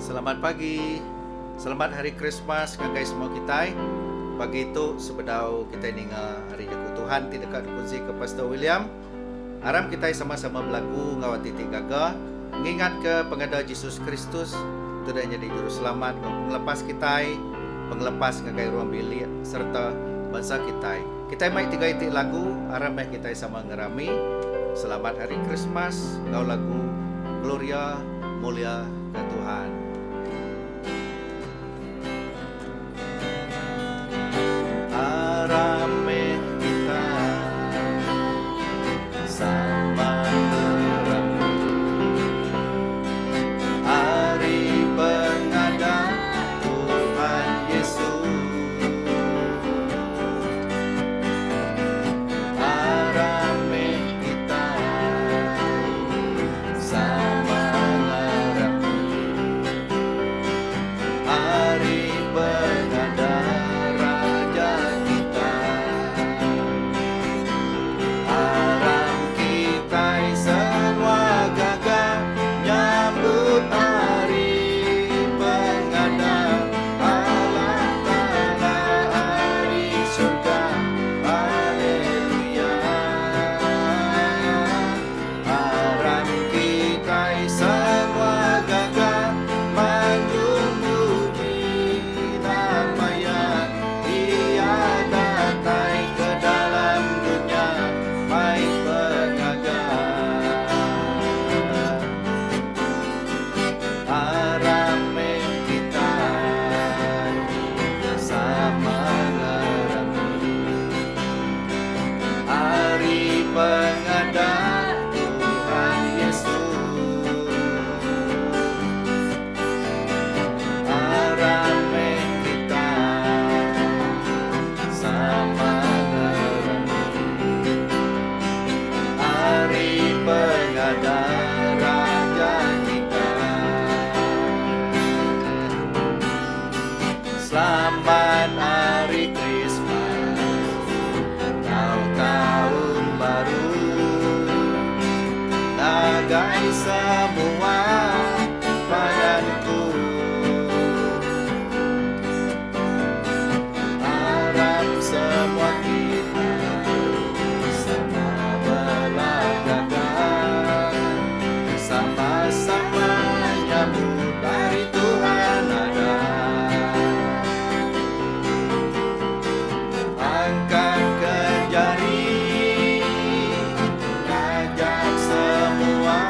Selamat pagi. Selamat Hari Krismas ngagai semua kitai. Pagi tu sebedau kitai ninga ari jaku Tuhan ti deka dikunsika Pastor William, aram kitai sama-sama belagu enggau ati ti gaga ngingatka pengada Jesus Kristus ti udah nyadi Juruselamat enggau Pengelepas kitai, pengelepas ngagai ruang bilik sereta bansa kitai. Kitai mai tiga iti lagu, aram meh kitai sama ngerami Selamat Hari Krismas enggau lagu Gloria Mulia ke Tuhan. Aram meh kitai sama ngerami Hari Pengada Tuhan Yesus. Aram meh kitai sama ngerami Hari Pengada Raja kitai. Aram kitai semua gaga nyambut Hari Pengada Allah Taala ari surga. Haleluya. Aram kitai semua gaga manjung muji nama Iya. Iya datai ke dalam dunya mai pengaga. Aram meh kitai sama ngerami Hari Pengada Tuhan Yesus. Aram meh kitai sama ngerami Hari Pengada Raja kitai. Selamat Hari Krismas enggau Taun Baru ngagai semua pangan ku. Aram semua kita sama bela gaga, sama-sama nyambut Hari Tuhan ada. Angkat ke jari ngajak semua.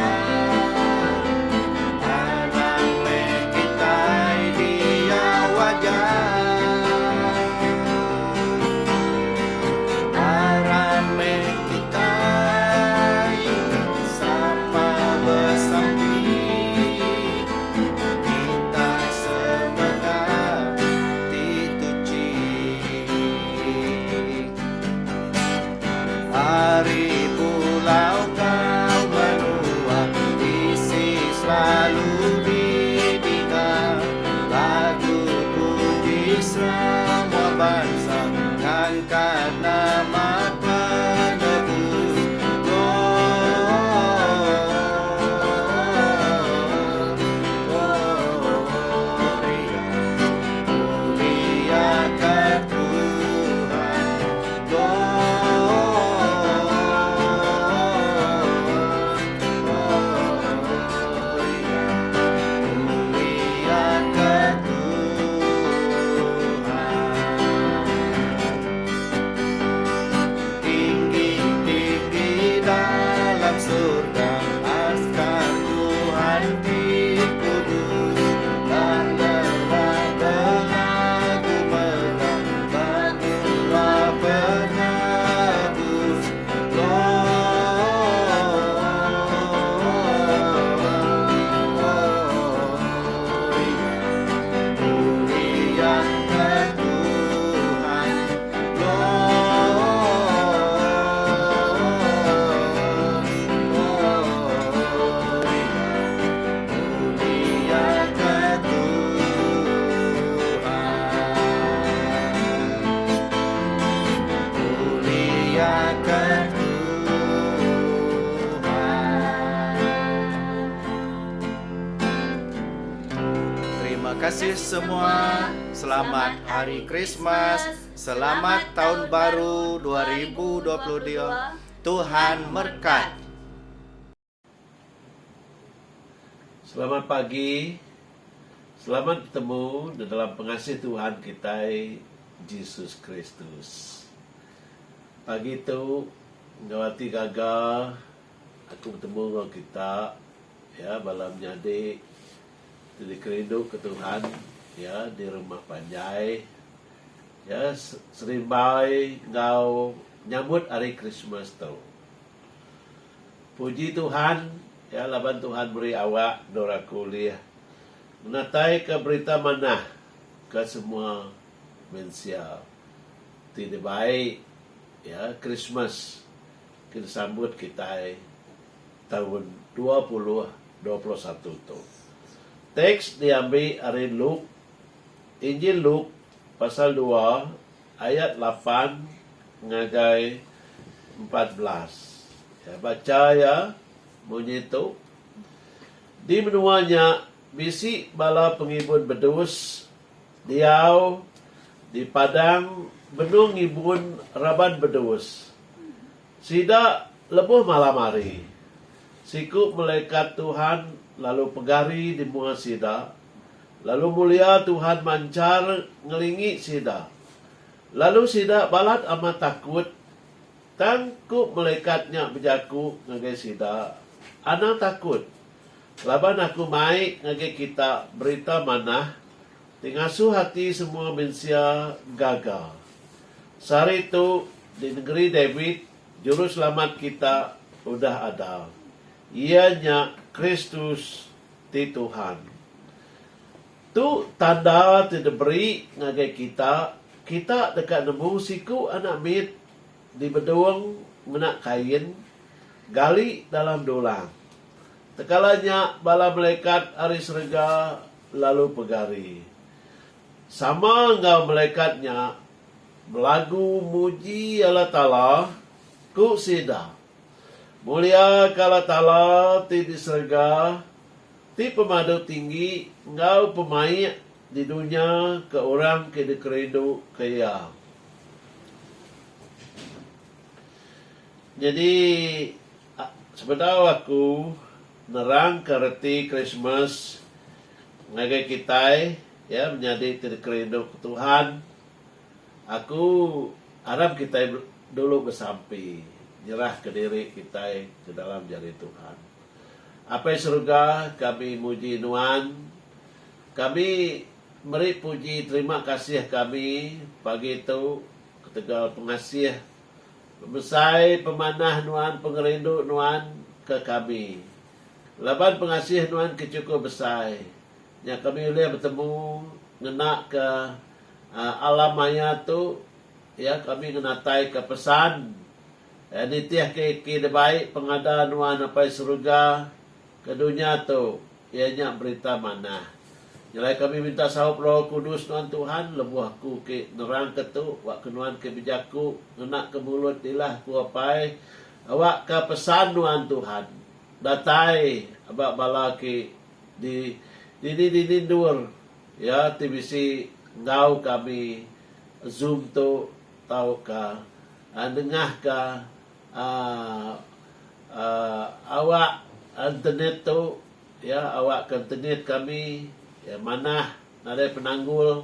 kasih semua. Selamat Hari Krismas. Selamat Taun Baru 2022. Tuhan merkat. Selamat pagi. Selamat betemu di dalam pengasih Tuhan kitai Jesus Kristus. Pagi tu enggau ati gaga aku betemu enggau kita ya bala menyadi ti dikerindu ke Tuhan ya di rumah panjai ya serimbai enggau nyambut hari Krismas tu. Puji Tuhan ya laban Tuhan meri awak endur aku ulih ngenataika berita manah ke semua mensia ti dibai ya Krismas ke disambut kitai taun 2021 tu. Teks diambi ari Luke, Injil Luke pasal dua ayat lapan ngagai 14. Ya, bacha iya munyi tu, Di menua nya bisi bala pengibun bedus diau di padang benung ngibun raban bedus. Sida lebuh malam hari. Siku melikat Tuhan lalu pegari di mua sida, lalu mulia Tuhan manchar ngelingi sida. Lalu sida balat amat takut, tang ku melikat nya bejaku ngagai sida, Anang takut, laban aku mai ngagai kita berita manah ti ngasuh ati semua mensia gaga. Sehari tu, di nengeri David, Juruselamat kita udah ada, iya nya Kristus ti Tuhan. Tu tanda ti diberi ngagai kita, kita deka nemu siku anak mit dibedung ngena kain, gali dalam dulang. Tekala nya bala melikat ari serega lalu pegari. Sama enggau melikat nya belagu muji Allah Taala, ku sida, Muliaka Allah Taala ti di serega, ti pemadu tinggi enggau pemaik di dunya ke orang ke dikerinduka Iya. Nyadi, sebedau aku nerangka reti Krismas ngagai kitai, ya, menyadi ti dikerinduka Tuhan, aku arap kitai dulu besampi nyerahka diri kitai ke dalam jari Tuhan. Apai Serega, kami muji Nuan. Kami meri puji terima kasih kami pagi tu ketegal pengasih Pemesai pemanah Nuan pengerindu Nuan ke kami. Laban pengasih Nuan ke chukup besai, nya kami ulih betemu ngena ke alam maya tu ya kami ngenataika pesan nitihka iki dibai pengada Nuan Apai Serega ke dunya tu iya nya berita manah. Nyelai kami minta saup Roh Kudus Nuan Tuhan lebuh aku ke nerangka tu wak ke Nuan ke bejaku ngena ke mulut dilah ku Apai awak ka pesan Nuan Tuhan datai aba bala ke di dini-dini endur iya ti bisi enggau kami zoom tu tauka nengah ka aaa awak internet tu ya awak ke internet kami ya manah nadai penanggul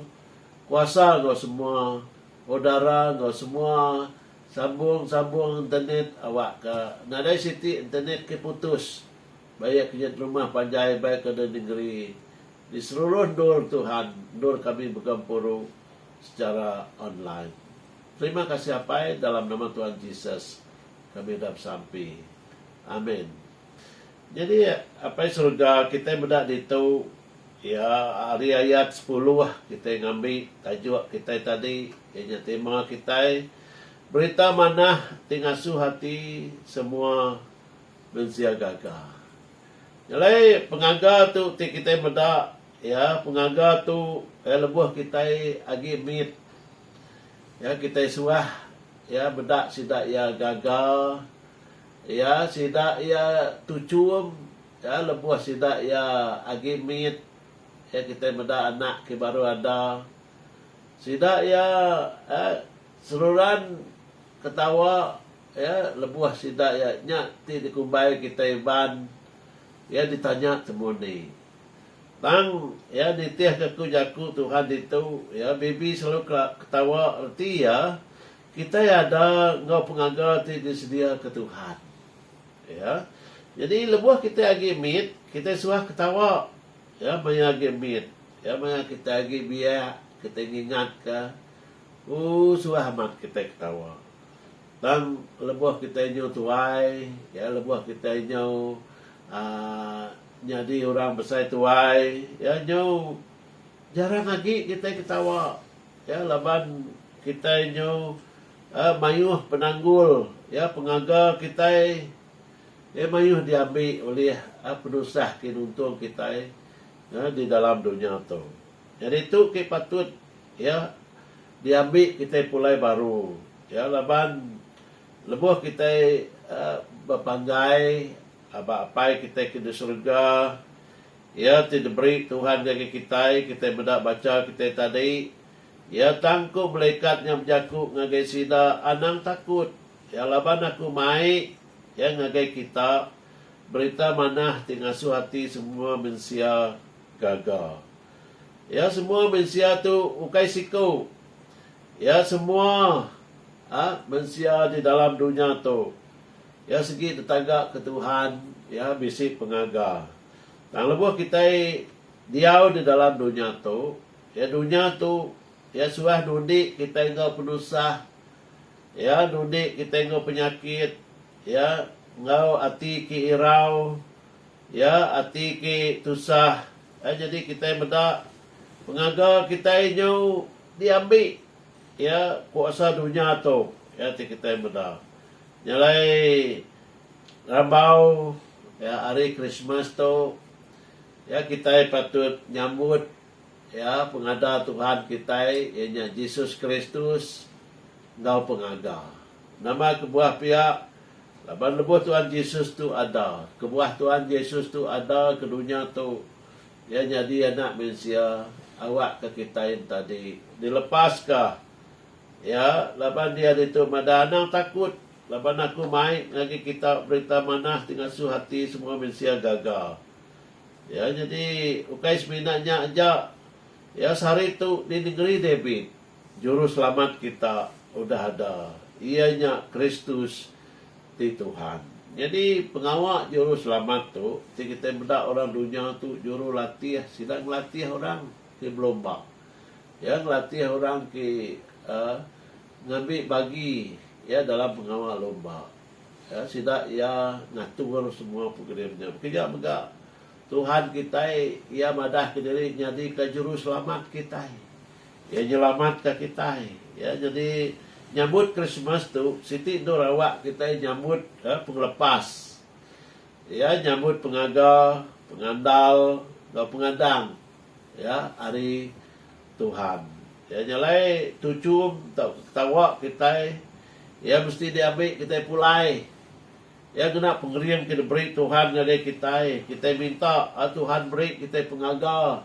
kuasa enggau semua udara enggau semua sambung-sambung internet awak ke nadai siti internet ke putus baik ke nyet rumah panjai baik ke di nengeri di seluruh endur Tuhan endur kami begempuru secara online. Terima kasih Apai dalam nama Tuhan Jesus kami udah besampi. Amin. Nyadi Apai Surga kitai meda ditu ya ari ayat 10 kitai ngambi tajuk kitai tadi iya nya tema kitai berita manah ti ngasuh ati semua mensia gaga. Nyelai pengaga tu ti kitai meda ya pengaga tu lebuh kitai agi mit Ya kitai suah ya meda sida iya gaga ya sida iya tuchum ya lebuh sida iya agi mit. ya kitai meda anak ke baru ada. Sida iya eh seruran ketawa ya lebuh sida iya nya ti dikumbai kitai Iban iya ditanya temuni. Tang iya nitihka ku jaku Tuhan ditu iya baby selalu ketawa reti iya kitai ada enggau pengaga ti disediaka Tuhan. Ya. Jadi lebuh kitai agi mit kitai suah ketawa ya maya agi mit ya maya kitai agi biak kitai ngingatka ooh suah amat kitai ketawa. Tang lebuh kitai nyu tuai, ya lebuh kitai nyu aaa nyadi orang besai tuai, ya nyu jarang agi kitai ketawa ya laban kitai nyu aaa mayuh penanggul ya pengaga kitai ya mayuh diambi ulih aaa penusah ke nuntung kitai ya di dalam dunya tu. Nyadi tu ke patut ya diambi kitai pulai baru ya laban lebuh kitai bepanggai aba apai kitai ke di serega ya ti diberi Tuhan ngagai kitai kitai meda bacha kitai tadi ya tang ku malaikat nya bejaku ngagai sida anang takut ya laban aku mai ya ngagai kita berita manah ti ngasuh ati semua mensia gaga. Ya semua mensia tu ukai siku. Ya semua ha mensia di dalam dunya tu ya sigi ditaga ke Tuhan ya bisi pengaga. Tang lebuh kitai diau di dalam dunya tu, ya dunya tu ya suah nundi kitai enggau penusah, ya nundi kitai enggau penyakit, ya enggau ati ke irau, ya ati ke tusah. Ai nyadi kitai meda pengaga kitai nyau diambi iya kuasa dunya tu iya ti kitai meda. Nya alai rambau iya hari Krismas tu iya kitai patut nyambut iya pengada Tuhan kitai iya nya Jesus Kristus enggau pengaga. Nama kebuah pia? Laban lebuh Tuhan Jesus tu ada, kebuah Tuhan Jesus tu ada ke dunya tu, Iya nyadi Anak Mensia awakka kitai entadi dilepaska Iya, laban Iya ditu madah, Anang takut, laban Aku mai ngagai kita berita manah ti ngasuh ati semua mensia gaga. Iya nyadi ukai semina nya aja, Iya sehari tu di nengeri David, Juruselamat kita udah ada, iya nya Kristus ti Tuhan. Nyadi pengawa juruselamat tu ti kitai meda orang dunya tu jurulatih sida ngelatih orang ti belumba. Iya ngelatih orang ti uhh ngambi bagi iya dalam pengawa lumba. Iya sida iya ngatur semua program nya. Bekeja mega Tuhan kitai iya madah kediri nyadika juruselamat kitai. Iya nyelamatka kitai. Iya nyadi nyambut Krismas tu siti endur awak kitai nyambut pengelepas. Iya nyambut pengaga, pengandal enggau pengadang iya ari Tuhan. Iya nyelai tuchum tauka ketawa kitai iya mesti diambi kitai pulai. Iya ngena pengering ke diberi Tuhan ngagai kitai. Kitai minta Tuhan meri kitai pengaga.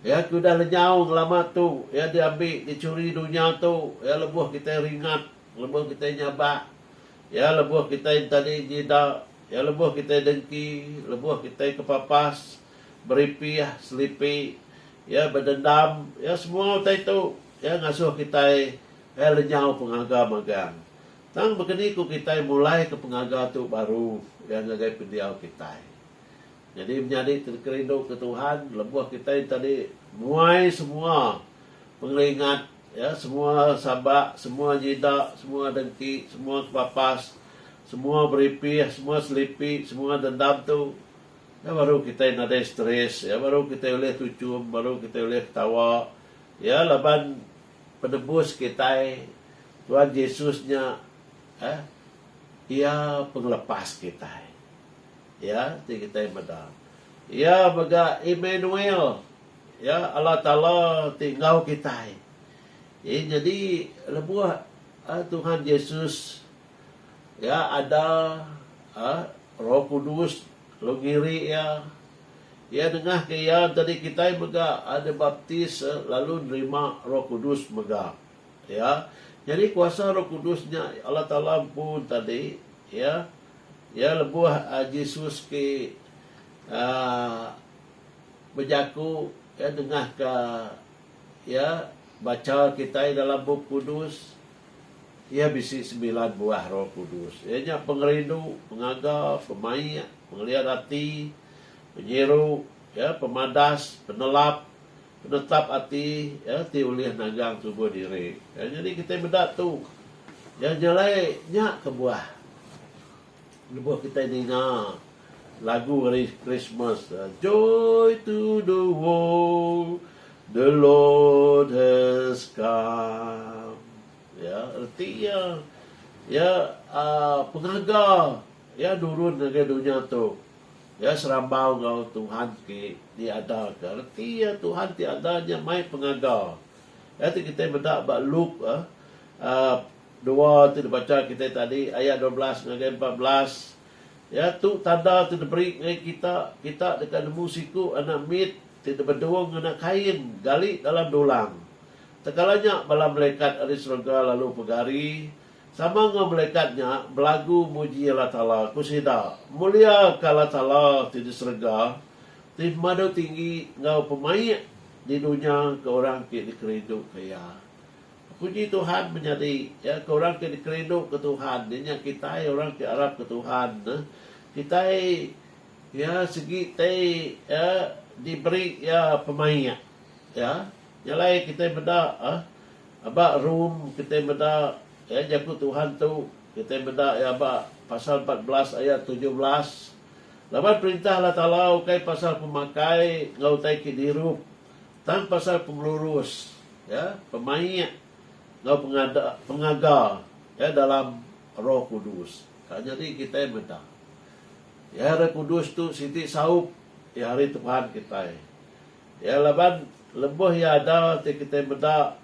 Iya ke udah lenyau ngelama tu, iya diambi dichuri dunya tu, iya lebuh kitai ringat, lebuh kitai nyabak, iya lebuh kitai entadi nyida, iya lebuh kitai dengki, lebuh kitai kepapas, beripih, selipi, iya bedendam, iya semua utai tu, iya ngasuh kitai iya lenyau pengaga magang. Tang bekeni ku kitai mulaika pengaga tu baru iya ngagai pendiau kitai. Nyadi menyadi ti dikerinduka Tuhan lebuh kitai tadi muai semua pengeringat ya semua sabak semua nyida semua dengki semua kepapas semua beripih semua selipi semua dendam tu ya baru kitai nadai stress ya baru kitai ulih tuchum baru kitai ulih ketawa ya laban penebus kitai Tuhan Jesus nya eh iya pengelepas kitai. Iya ti kitai meda. Iya mega Immanuel, iya Allah Taala ti enggau kitai. Iya nyadi lebuh Tuhan Jesus iya ada Roh Kudus lalu ngiri iya. Iya nengah ke iya tadi kitai mega ada baptis lalu nerima Roh Kudus mega. Ya. Nyadi kuasa Roh Kudus nya Allah Taala empu tadi ya. Ya lebuh Jesus ke uhh bejaku ya nengah ka ya bacha kitai dalam Bup Kudus iya bisi sembilan buah Roh Kudus. Iya nya pengerindu, pengaga, pemaik, pengeliat ati, Penyiru, ya, pemadas, penelap, penetap ati, ya, ti ulih nagang tubuh diri. Ya, nyadi kitai meda tu, ya, nyelai nya kebuah lebuh kitai ninga lagu hari Krismas, Joy to the world, the Lord has come. Ya, reti iya, ya, uhh pengaga, ya, nurun ngagai dunya tu. Iya serambau enggau Tuhan ti diadaka. Reti iya Tuhan ti ada nya mai pengaga. Iya ti kitai meda ba Luke uhh dua ti dibacha kitai tadi ayat 12 ngagai 14. Ya tu tanda ti diberi ngagai kita, kita deka nemu siku anak mit ti dibedung ngena kain gali dalam dulang. Tekala nya bala malaikat ari serega lalu pegari Sama enggau melikat nya belagu muji Allah Taala, ku sida, Mulia ka Allah Taala ti di serega, ti pemadu tinggi enggau pemaik di dunya ke orang ti dikerinduka Iya. Puji Tuhan menyadi iya ke orang ti dikerinduka Tuhan, iya nya kitai orang ti arapka Tuhan. Kitai iya sigi tai iya diberi iya pemaik. Iya, nya alai kitai meda uhh Aba room kitai meda iya jaku Tuhan tu kitai meda iya ba pasal 14 ayat 17. Laban perintah Allah Taala ukai pasal pemakai enggau utai ke dirup tang pasal pengelurus ya pemaik enggau pengada pengaga ya dalam Roh Kudus. Ka nyadi kitai meda ya Roh Kudus tu siti saup ya ari Tuhan kitai. Iya laban lebuh iya ada ti kitai meda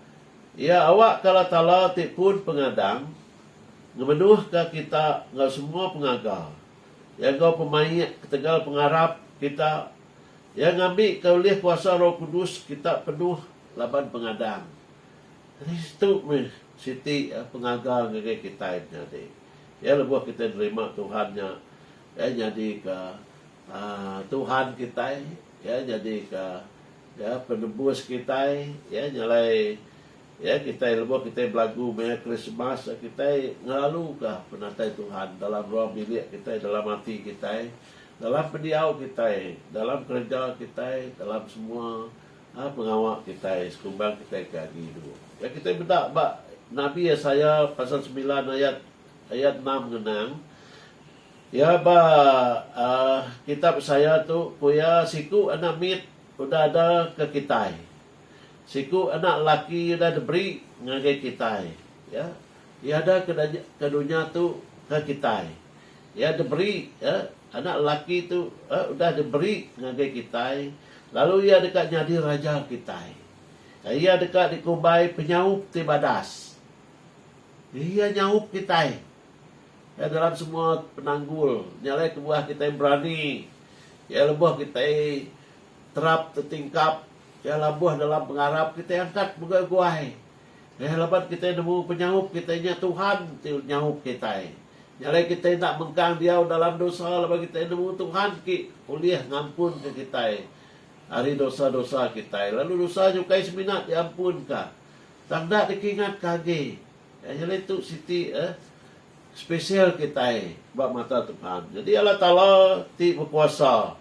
iya awakka Allah Taala ti pun pengadang ngemenuhka kita enggau semua pengaga iya enggau pemaik ketegal pengarap kita iya ngambika ulih kuasa Roh Kudus kita penuh laban pengadang. Ari situ meh siti pengaga ngagai kitai menyadi. Iya lebuh kitai nerima Tuhan nya iya nyadika uhh Tuhan kitai. Iya nyadika iya penebus kitai, iya nyalai iya kitai lebuh kitai belagu maya Krismas kitai ngelaluka penatai Tuhan dalam ruang bilik kitai, dalam ati kitai, dalam pendiau kitai, dalam kereja kitai, dalam semua pengawa kitai sekumbang kitai ke agi idup. Ya kitai meda ba Nabi Isaiah pasal semilan ayat ayat enam ngenang. Iya ba uhh kitab saya tu ku iya siku anak mit udah ada ke kitai. Siku anak lelaki udah diberi ngagai kitai. Ya. Iya ada ke ke dunya tu ke kitai. Iya diberi uhh anak lelaki tu uhh udah diberi ngagai kitai lalu iya deka nyadi raja kitai. Iya deka dikumbai penyaup ti badas. Iya nyaup kitai. Iya dalam semua penanggul. Nya alai kebuah kitai berani. Iya lebuh kitai terap tetingkap, iya labuh dalam pengarap kitai angkat mega guai. Iya laban kitai nemu penyaup kitai nya Tuhan ti nyaup kitai. Nya alai kitai enda mengkang diau dalam dosa laban kitai nemu Tuhan ti ulih ngampunka kitai ari dosa-dosa kitai. Lalu dosa nya ukai semina diampunka tang enda dikingatka agi. Nyadi tu siti eh spesial kitai ba mata Tuhan. Nyadi Allah Taala ti bekuasa,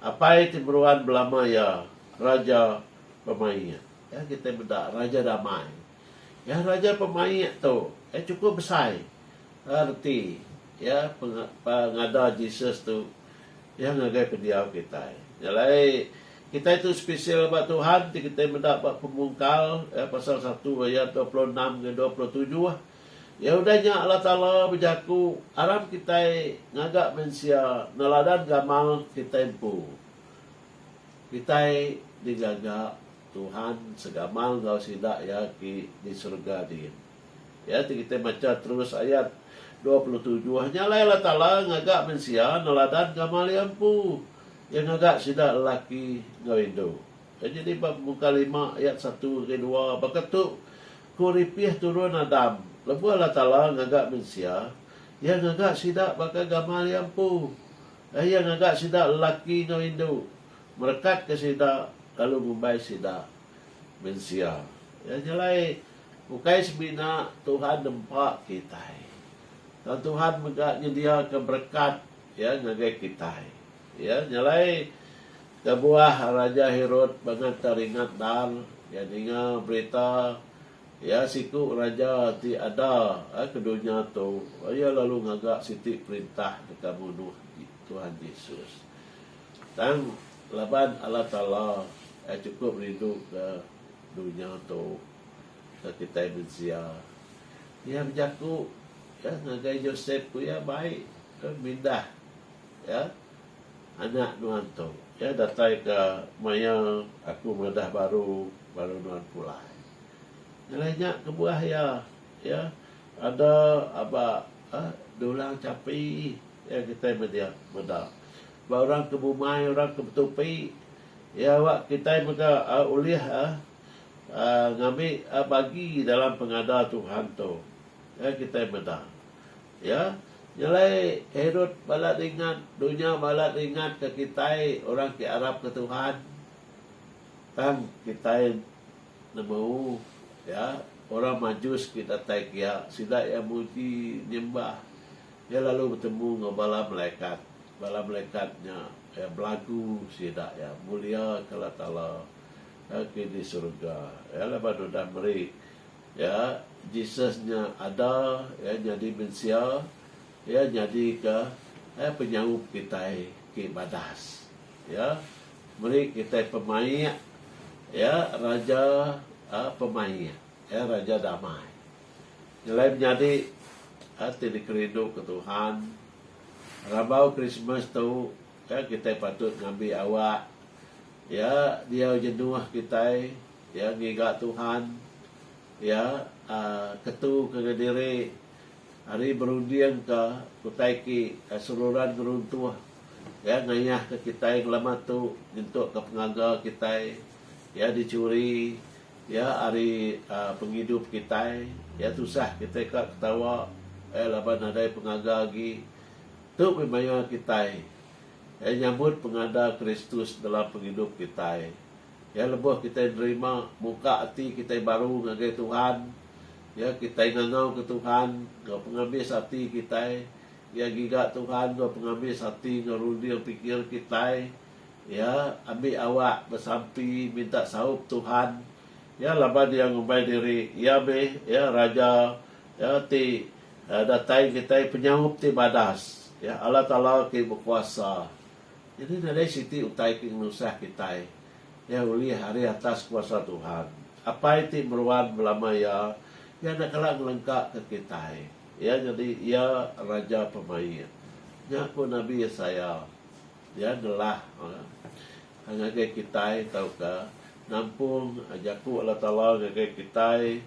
Apai ti meruan belama iya, Raja Pemaik. Ya kitai meda Raja Damai. Ya Raja Pemaik tu eh chukup besai reti ya pengada Jesus tu ya ngagai pendiau kitai. Nya alai Kitai tu spesial ba Tuhan ti kitai meda ba Pemungkal pasal satu ayat 26 ngagai 27. Ya udah nya Allah Taala bejaku, Aram kitai ngaga mensia neladan gamal kitai empu. Kitai digaga Tuhan segamal enggau sida iya ti di serega din. Ya ti kitai macha terus ayat 27, Nya alai Allah Taala ngaga mensia neladan gamal iya empu. Iya ngaga sida lelaki enggau indu. Iya nyadi ba Pemuka lima ayat satu ngagai dua baka tu, Ku ripih turun Adam, lebuh Allah Taala ngaga mensia, Iya ngaga sida baka gamal Iya empu. Iya ngaga sida lelaki enggau indu, merekatka sida lalu ngumbai sida mensia. Iya nyelai ukai semina Tuhan nempa kitai, tang Tuhan mega nyediaka berekat Iya ngagai kitai. Iya nyelai kebuah Raja Herod bangat teringat endar iya ninga berita iya siku raja ti ada ke dunya tu, iya lalu ngaga siti perintah deka munuh Tuhan Jesus. Tang laban Allah Taala chukup rindu ke dunya tu ke kitai mensia, iya bejaku ngagai Josep ku iya bai ke mindah iya anak nuan tu iya datai ke maya aku madah baru baru nuan pulai. Nyelai nya kebuah iya iya ada aba dulang chapi iya kitai meda meda. Ba orang ke bumai orang ke betupi iya awak kitai mega ulih ngambi bagi dalam pengada Tuhan tu iya kitai meda. Ya, nyelai Herod balat ringat, dunya balat ringat ke kitai orang ke arap ke Tuhan. Tang kitai nemu, ya, orang Majus ke datai kia, sida iya muji nyembah iya lalu betemu enggau bala malaikat. Bala malaikat nya iya belagu sida iya mulia ke Allah Taala ke di surga. Ya laban udah meri Ya, Jesus nya ada, iya nyadi mensia, iya nyadika penyaup kitai ti badas. Ya, meri kitai pemaik, ya, Raja pemaik, ya, Raja damai. Nyelai menyadi ti dikerinduka Tuhan, rambau Krismas tu, ya, kitai patut ngambi awak, ya, diau jenuh kitai. Iya ngiga Tuhan. Iya ketu ke ngediri ari berundingka utai ki seruran ngeruntuh. Iya ngayahka kitai ngelama tu nyentukka pengaga kitai. Iya dichuri iya ari pengidup kitai. Iya tusah kitai ka ketawa laban nadai pengaga agi. Tu meh maya kitai nyambut pengada Kristus dalam pengidup kitai. Ya lebuh kitai nerima muka ati kitai baru ngagai Tuhan, ya kitai ngangauka Tuhan enggau pengabis ati kitai, ya giga Tuhan enggau pengabis ati enggau runding pikir kitai, ya ambi awak besampi minta saup Tuhan, ya laban iya ngumbai diri iya meh ya raja ya ti datai kitai penyaup ti badas, ya Allah Taala ti bekuasa. Nyadi nadai siti utai ke ngenusah kitai iya ulih ari atas kuasa Tuhan. Apai ti meruan belama iya, iya enda kala ngelengkaka kitai. Iya nyadi iya Raja Pemaik. Nya ku Nabi Yesaya. Iya ngelah ngagai kitai tauka nampung jaku Allah Taala ngagai kitai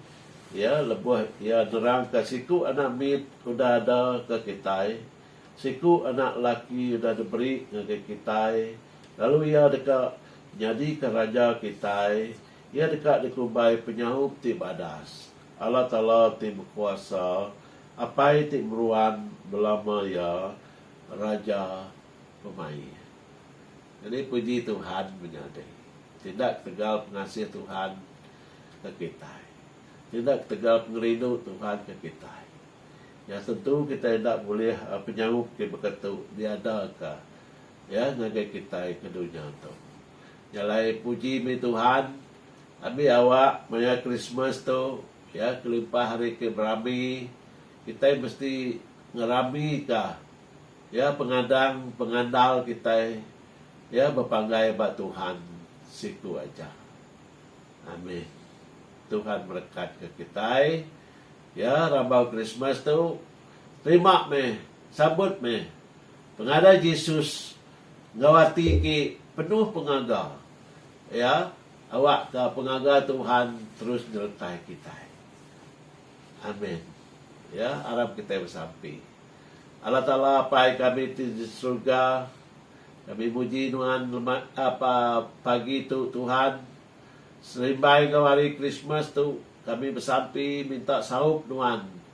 iya lebuh iya nerangka siku anak mit udah ada ke kitai. Siku anak lelaki udah diberi ngagai kitai, lalu iya deka nyadika raja kitai. Iya deka dikumbai Penyaup ti Badas, Allah Taala ti Bekuasa, Apai ti Meruan Belama Iya, Raja Pemaik. Nyadi puji Tuhan menyadi tindak ketegal pengasih Tuhan ke kitai. Tindak ketegal pengerindu Tuhan ke kitai. Nya tentu kitai enda bulih penyaup ti baka tu diadaka Iya ngagai kitai ke dunya tu. Nya alai puji mih Tuhan ambi awak maya Krismas tu ya kelimpah ari ke berami kitai mesti ngeramika ya pengadang pengandal kitai ya bepanggai ba Tuhan siku aja. Amin. Tuhan merekatka kitai. Ya, rambau Krismas tu, terima meh, sambut meh pengada Jesus enggau ati ti penuh pengaga. Ya, awakka pengaga Tuhan terus nyertai kitai. Amin. Ya, arap kitai besampi. Allah Taala Apai kami ti di surga. Kami muji Nuan apa pagi tu Tuhan. Serimbai enggau Hari Krismas tu, kami besampi minta saup Nuan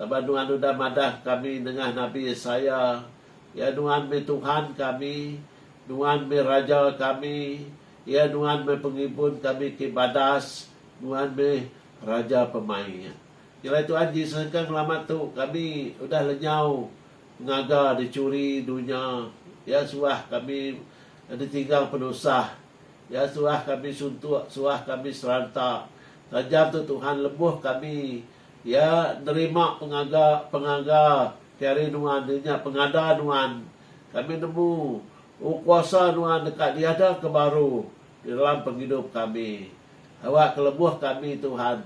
laban Nuan udah madah kami nengah Nabi Isaiah, Ya Nuan meh Tuhan kami, Nuan meh Raja kami, Ya Nuan meh Pengibun kami ke badas, Nuan meh Raja Pemaik. Nyelai Tuhan Jesus engka ngelama tu kami udah lenyau pengaga dichuri dunya, Ya suah kami ditinggang penusah, Ya suah kami suntuk, suah kami seranta. Tajam tu Tuhan lebuh kami Ya nerima pengaga pengaga ke ari Nuan iya nya pengada Nuan. Kami nemu u kuasa Nuan deka diada ke baru di dalam pengidup kami. Awak ke lebuh kami Tuhan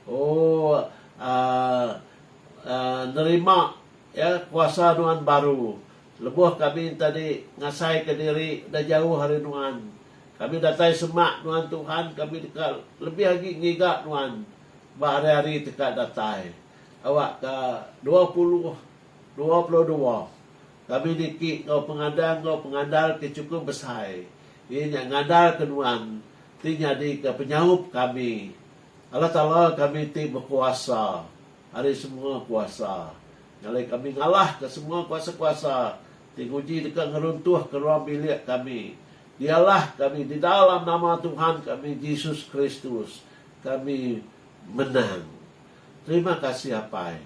u aaa nerima ya kuasa Nuan baru. Lebuh kami tadi ngasaika diri udah jauh ari Nuan, kami datai semak Nuan Tuhan, kami deka lebih agi ngiga Nuan ba hari-hari ti ka datai. Awakka 2022 kami niki enggau pengadang enggau pengandal ti chukup besai, iya nya ngandalka Nuan ti nyadika penyaup kami, Allah Taala kami ti bekuasa ari semua kuasa. Nyalai kami ngalahka semua kuasa-kuasa ti nguji deka ngeruntuhka ruang bilik kami. Dialah kami di dalam nama Tuhan kami Jesus Kristus, kami menang. Terima kasih Apai.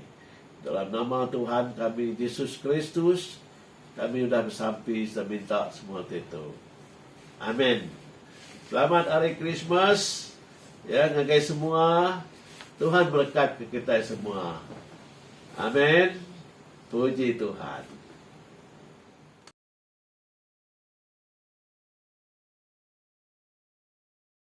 Dalam nama Tuhan kami Jesus Kristus, kami udah besampi serta minta semua ti tu. Amen. Selamat Hari Krismas ya ngagai semua. Tuhan berekatka kitai semua. Amen. Puji Tuhan.